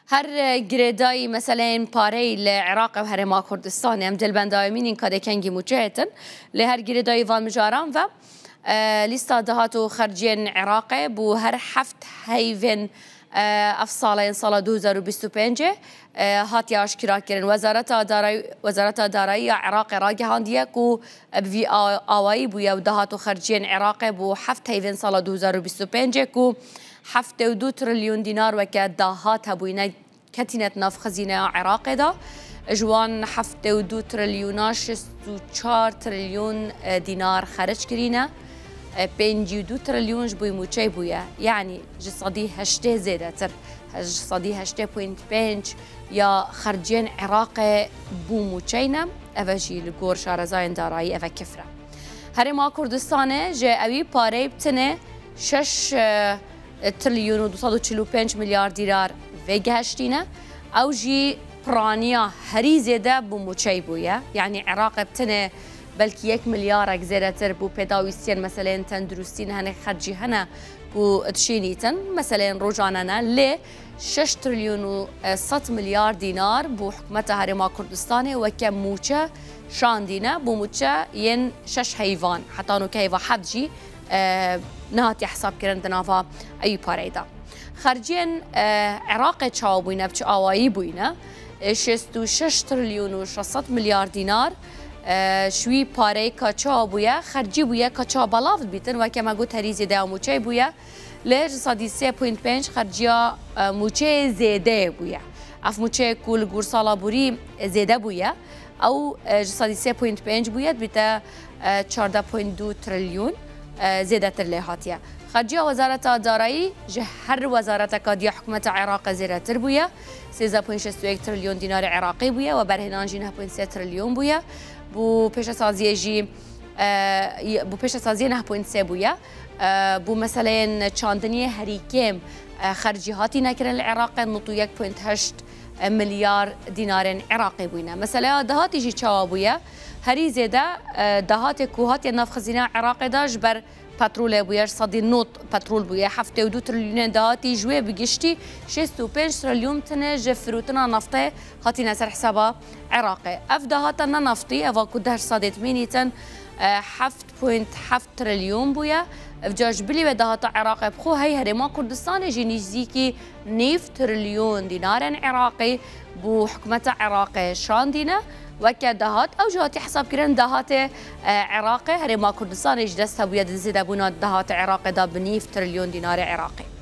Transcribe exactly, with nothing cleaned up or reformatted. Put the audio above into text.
Her girêdayî meseleyên pareyî li Iraqê û Herêma Kurdistanê, em dê li benda wê mînîn ka dê kengî mûçe hêtin. Lê her girêdayî van mijaran ve, e, lîsta dahat û xerciyên Iraqê bo her heft heyvên, e, ev sala yên sala du hezar û bîst û pêncê, e, hatiye aşkerakirin. Wezareta Darayî, Wezareta Darayî ya Iraqê ragihandiye ku bi vî a-, awayî bûye û dahat û xerciyên Iraqê bo heft heyvên sala du hezar û bîst û pêncê ku heftê û du trilyon dînar weke dahat hebûyî, ne, ketîne di nav xezîneya Iraqê de. Ji wan heftê û du trilyona şêst û çar trilyon, e, dînar xeric kirîne. E, pêncî û du trilyon ji bo mûçey bûye. Yanî ji sedî heştê zêdetir, ji sedî heştê point pênc ya xerciyên Iraqê bo mûçey ne. Ev e jî li gor şarezayên darayî ev e kifr e. Herêma Kurdistanê ji ewî pareyê bi tenê şeş, e, trilyon û du sed û çil û pênc milyar dînar vêgehiştîne. Ew jî piraniya herî zêde bo mûçey bûye. Yanî Iraqê bi tenê belkî yek milyarek zêdetir bo pêdawîstiyên meseleyên tenduristî, hinek xercî hene ku dişînîtin, meseleyên rojane ne. Lê şeş trilyon û sed milyar dînar bo hikûmeta Herêma Kurdistanê weke mûçe şandîne, bo mûçe yên şeş heyvan, heta nûke heyva heft jî, e, nehatiye hesabkirin di nava ewî pareyê de. Xerciyên, e, Iraqê çawa bûyne, bi çi awayî bûyne? E, şêst û şeş trilyon û şeş sed milyar dînar, e, ji wî pareyê ka çawa bûye, xercî bûye ka çawa belav dibîtin, weke me got herî zêde ya mûçeyê bûye. Lê ji sedî sê point pênc xerciya, e, mûçeyê zêdeyê bûye. Ev mûçeyê ku li gor sala borî zêde bûye, ew, e, ji sedî sê point pênc bûye, dibîte, e, çardeh point du trilyon, e, zêdetir lê hatiye. Xerciya Wezareta Darayî ji her wezareteka diya hikûmeta Iraqê zêdetir bûye. Sêzdeh point şêst û yek trilyon dînarê Iraqî bûye, we berhênan jî neh point sê trilyon bûye. Bo pêşesaziyê jî, e, bo pêşesaziyê neh point sê bûye. E, bo meseleyên çandiniyê herî kêm, e, xercî hatîne kirin li Iraqê, nod û yek point heşt milyar dînarên Iraqî bûyne. Meseleya dahatî jî çawa bûye? Herî zêde, e, dahatê ku hatiye nav xezîneya Iraqê de ji ber petrolê bûye, ji sedî nod petrol bûye, heftê û du trilyonên dahatî ji wê bi giştî şêst û pênc trilyon tenê ji firotina naftê hatîne ser hesaba Iraqê. Ev dahata ne naftî, eva ku deh sedê dimînîtin, e, heft point heft trilyon bûye. Evca ji bilî wê dahata Iraqê bi xwe hey Herêma Kurdistanê jî nîzîkî nîv trilyon dînarên Iraqî bo hikûmeta Iraqê şandîne weke dahat. Ew jî hatî hesabkirin dahatê, e, Iraqê, Herêma Kurdistanê jî dest hebûye di zêdebûna dahata Iraqê de bi nîv trilyon dînarê Iraqî.